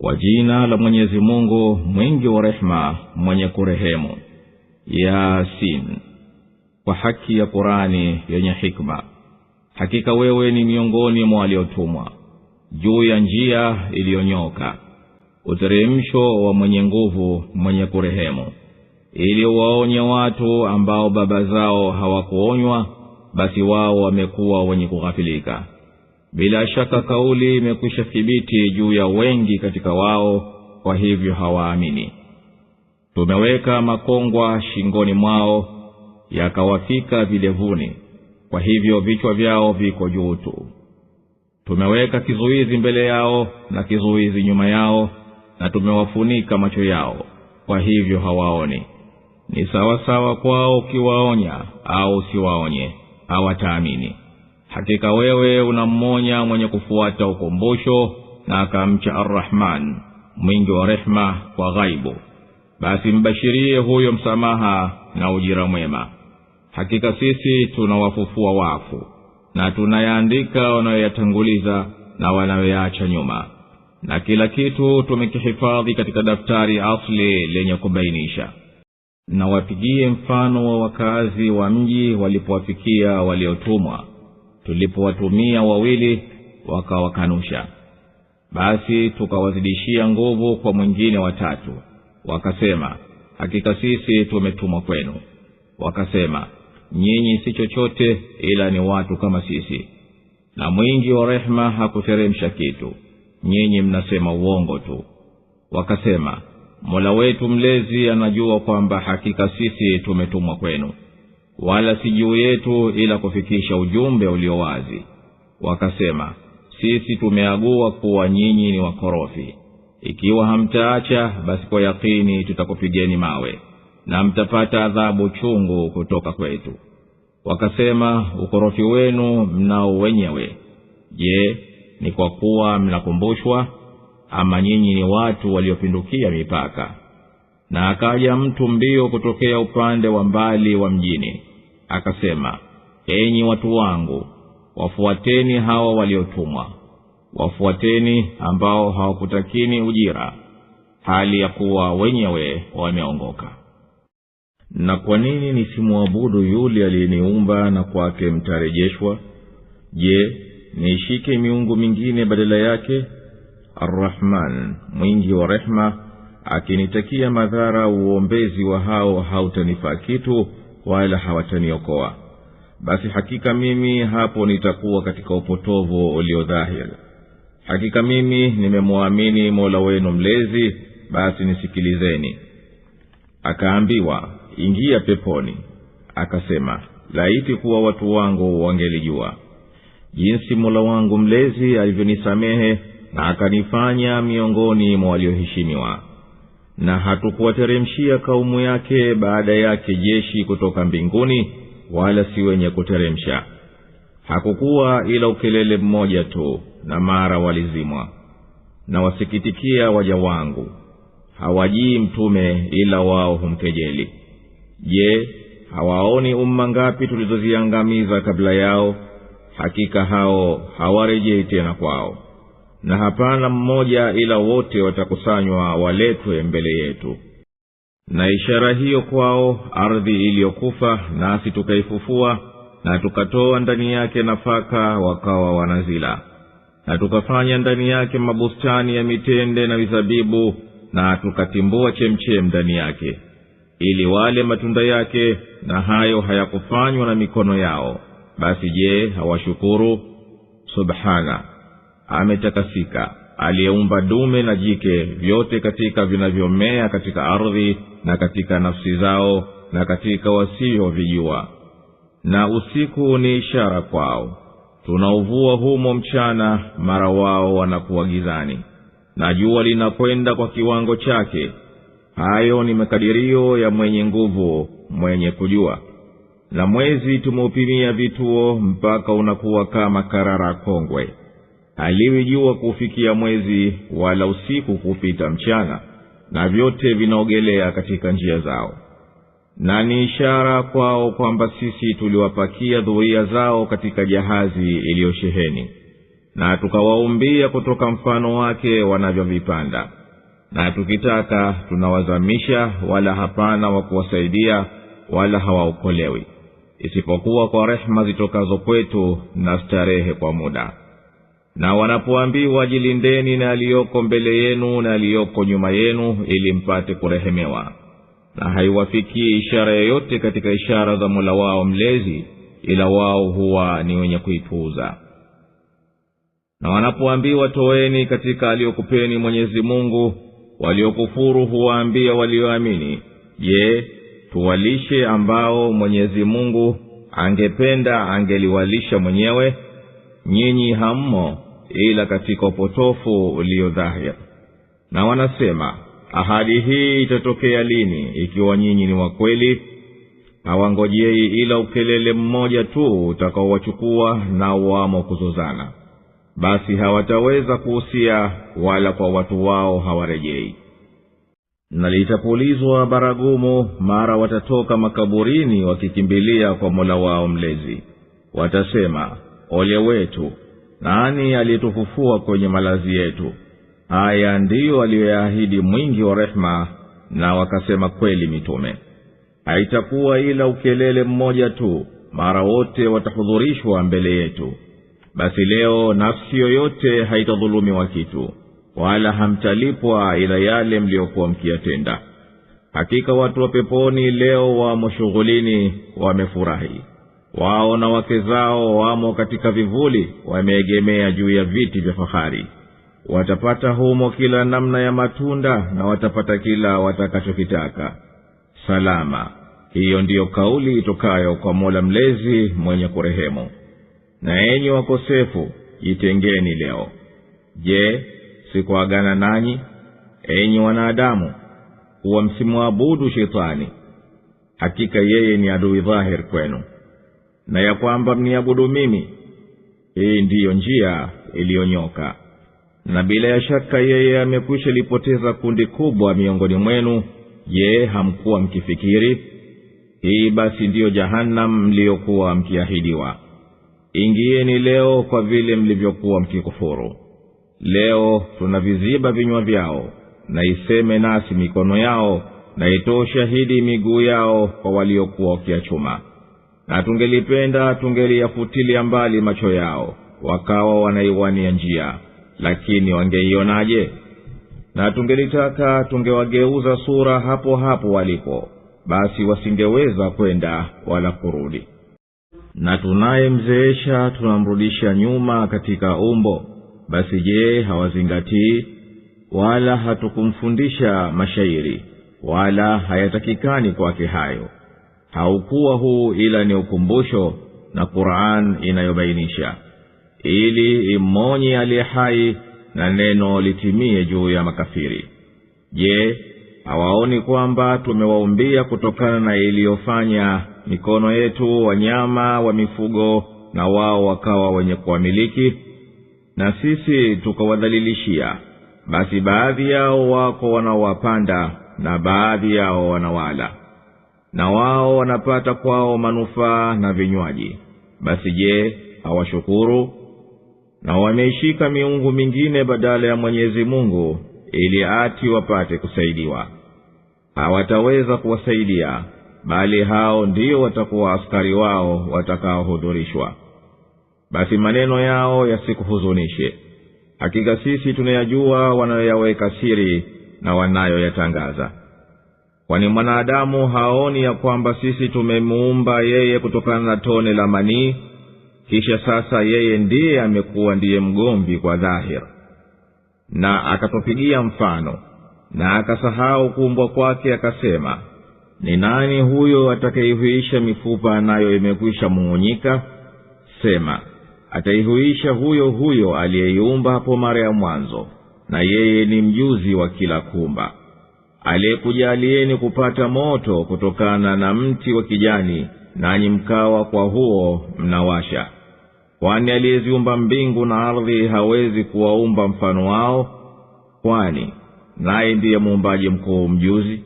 Kwa jina la Mwenyezi Mungu mwingi wa rehema, mwenye kurehemu. Yasin, kwa haki ya Kurani yenye hikma. Hakika wewe ni miongoni mwa waliotumwa juu ya njia iliyonyoka, uteremsho wa mwenye nguvu, mwenye kurehemu, ili waonye watu ambao baba zao hawakuonywa, basi wao wamekuwa wenye kughafilika. Bila shaka kauli imekwisha thibiti juu ya wengi katika wao, kwa hivyo hawaamini. Tumeweka makongwa shingoni mwao, yakawafika vilevuni, kwa hivyo vichwa vyao viko juu tu. Tumeweka kizuizi mbele yao na kizuizi nyuma yao, na tumewafunika macho yao, kwa hivyo hawaoni. Ni sawasawa kwao ukiwaonya au usiwaonye, hawataamini. Hakika wewe unammonya mwenye kufuata ukumbusho na akamcha Arrahman, mwingi wa rehema, kwa ghaibu, basi mbashirie huyo msamaha na ujira mwema. Hakika sisi tunawafufua wafu na tunayaandika wanayoyatanguliza na wanayoyaacha nyuma, na kila kitu tumekihifadhi katika daftari asli lenye kubainisha. Na wapigie mfano wa wakazi wa mji walipowafikia waliotumwa, tulipowatumia wawili wakawakanusha, basi tukawazidishia nguvu kwa mwingine watatu, wakasema, hakika sisi tumetumwa kwenu. Wakasema, nyinyi si chochote ila ni watu kama sisi, na mwingi wa rehema hakuteremsha kitu, nyinyi mnasema uongo tu. Wakasema, Mola wetu mlezi anajua kwamba hakika sisi tumetumwa kwenu, wala si juu yetu ila kufikisha ujumbe ulio wazi. Wakasema, sisi tumeagua kuwa nyinyi ni wakorofi. Ikiwa hamtaacha, basi kwa yakini tutakupigeni mawe na mtapata adhabu chungu kutoka kwetu. Wakasema, ukorofi wenu mnao wenyewe. Je, ni kwa kuwa mnakumbushwa, ama nyinyi ni watu waliopindukia mipaka? Na akaja mtu mbio kutokea upande wa mbali wa mjini, akasema, enyi watu wangu, wafuateni hawa waliotumwa, wafuateni ambao hawakutakini ujira, hali ya kuwa wenyewe wameongoka. Na kwa nini nisimwabudu yule aliyeniumba na kwake mtarejeshwa? Je, niishike miungu mingine badala yake? Arrahman, mwingi wa rehema, akinitakia madhara uombezi wa hao hautanifaa kitu, wala hawataniokoa. Basi hakika mimi hapo nitakuwa katika upotovu ulio dhahiri. Hakika mimi nimemwamini Mola wenu mlezi, basi nisikilizeni. Akaambiwa, ingia peponi. Akasema, laiti kuwa watu wangu wangelijua jinsi Mola wangu mlezi alivyonisamehe na akanifanya miongoni mwa walioheshimiwa. Na hatukuwateremshia kaumu yake baada yake jeshi kutoka mbinguni, wala si wenye kuteremsha. Hakukuwa ila ukelele mmoja tu, na mara walizimwa. Na wasikitikia waja wangu, hawajii mtume ila wao humkejeli. Je, hawaoni umma ngapi tulizoziangamiza kabla yao? Hakika hao hawarejei tena kwao. Na hapana mmoja ila wote watakusanywa waletwe mbele yetu. Na ishara hiyo kwao, ardhi iliyokufa, nasi tukaifufua, na tukatoa ndani yake nafaka, wakawa wanazila. Na tukafanya ndani yake mabustani ya mitende na mizabibu, na tukatimbua chemchem ndani yake, ili wale matunda yake, na hayo hayakufanywa na mikono yao. Basi je, hawashukuru? Subhana, ametakasika aliyeumba dume na jike, vyote katika vinavyomea katika ardhi na katika nafsi zao na katika wasiovijua. Na usiku ni ishara kwao, tunauvua humo mchana, mara wao wanakuwa gizani, na jua linakwenda kwa kiwango chake. Hayo ni makadirio ya mwenye nguvu, mwenye kujua. Na mwezi tumeupimia vituo mpaka unakuwa kama karara kongwe. Haliwi jua kuufikia mwezi, wala usiku kuupita mchana, na vyote vinaogelea katika njia zao. Na ni ishara kwao kwamba sisi tuliwapakia dhuria zao katika jahazi iliyosheheni. Na tukawaumbia kutoka mfano wake wanavyovipanda. Na tukitaka tunawazamisha, wala hapana wa kuwasaidia, wala hawaokolewi, isipokuwa kwa rehema zitokazo kwetu na starehe kwa muda. Na wanapoambiwa jilindeni na aliyoko mbele yenu na aliyoko nyuma yenu ili mpate kurehemewa, na haiwafikii ishara yoyote katika ishara za Mola wao mlezi ila wao huwa ni wenye kuipuuza. Na wanapoambiwa toeni katika aliyokupeni Mwenyezi Mungu, waliokufuru huwaambia walioamini, je, tuwalishe ambao Mwenyezi Mungu angependa angeliwalisha mwenyewe? Nyinyi hammo ila katika upotofu ulio dhahir. Na wanasema, ahadi hii itatokea lini ikiwa nyinyi ni wa kweli? Hawangojei ila ukelele mmoja tu utakaowachukua, na wamo kuzozana. Basi hawataweza kuhusia, wala kwa watu wao hawarejei. Na litapulizwa baragumu, mara watatoka makaburini wakikimbilia kwa Mola wao mlezi. Watasema, ole wetu, nani aliyetufufua kwenye malazi yetu? Haya ndiyo aliyoyaahidi mwingi wa rehema, na wakasema kweli mitume. Haitakuwa ila ukelele mmoja tu, mara wote watahudhurishwa mbele yetu. Basi leo nafsi yoyote haitadhulumiwa kitu, wala hamtalipwa ila yale mliokuwa mkiyatenda. Hakika watu wa peponi leo wamo shughulini, wamefurahi. Wao na wake zao wamo katika vivuli, wameegemea juu ya viti vya fahari. Watapata humo kila namna ya matunda, na watapata kila watakachokitaka. Salama, hiyo ndiyo kauli itokayo kwa Mola mlezi mwenye kurehemu. Na enyi wakosefu, jitengeni leo. Je, sikuagana nanyi, enyi wanadamu, kuwa msimwabudu shetani? Hakika yeye ni adui dhahir kwenu. Na ya kwamba mniabudu mimi, hii ndiyo njia iliyonyoka. Na bila ya shaka yeye amekwisha lipoteza kundi kubwa miongoni mwenu. Je, hamkuwa mkifikiri? Hii basi ndiyo jahannam mliokuwa mkiahidiwa. Ingieni leo kwa vile mlivyokuwa mkikufuru. Leo tunaviziba vinywa vyao, na iseme nasi mikono yao, na itoe shahidi miguu yao kwa waliokuwa wakiachuma. Na tungelipenda tungeliyafutilia mbali macho yao, wakawa wanaiwania njia, lakini wangeionaje? Na tungelitaka tungewageuza sura hapo hapo walipo, basi wasingeweza kwenda wala kurudi. Na tunayemzeesha tunamrudisha nyuma katika umbo, basi je, hawazingatii? Wala hatukumfundisha mashairi, wala hayatakikani kwake hayo. Haukuwa huu ila ni ukumbusho na Qur'an inayobainisha, ili imonye aliye hai na neno litimie juu ya makafiri. Je, hawaoni kwamba tumewaumbia kutokana na iliyofanya mikono yetu wanyama wa mifugo, na wao wakawa wenye kuwamiliki, na sisi tukawadhalilishia? Basi baadhi yao wako wanaowapanda na baadhi yao wanawala, na wao wanapata kwao manufaa na vinywaji. Basi je, hawashukuru? Na wameishika miungu mingine badala ya Mwenyezi Mungu, ili ati wapate kusaidiwa. Hawataweza kuwasaidia, bali hao ndio watakuwa askari wao watakaohudhurishwa. Basi maneno yao yasikuhuzunishe. Hakika sisi tunayajua wanayoyaweka siri na wanayoyatangaza. Kwani mwanadamu haoni ya kwamba sisi tumemuumba yeye kutokana na tone la manii? Kisha sasa yeye ndiye amekuwa ndiye mgomvi kwa dhahir. Na akatupigia mfano, na akasahau kuumbwa kwake, akasema, ni nani huyo atakayeihuisha mifupa nayo imekwisha mung'unyika? Sema, ataihuisha huyo huyo aliyeiumba hapo mara ya mwanzo, na yeye ni mjuzi wa kila kumba. Aliyekujalieni kupata moto kutokana na mti wa kijani, nanyi mkawa kwa huo mnawasha. Kwani aliyeziumba mbingu na ardhi hawezi kuwaumba mfano wao? Kwani naye ndiye muumbaji mkuu mjuzi.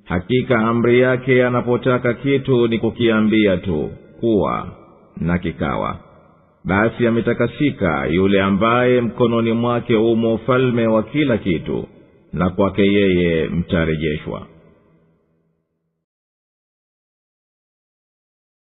Hakika amri yake anapotaka kitu ni kukiambia tu kuwa, na kikawa. Basi ametakasika yule ambaye mkononi mwake umo ufalme wa kila kitu, na kwake yeye mtarejeshwa.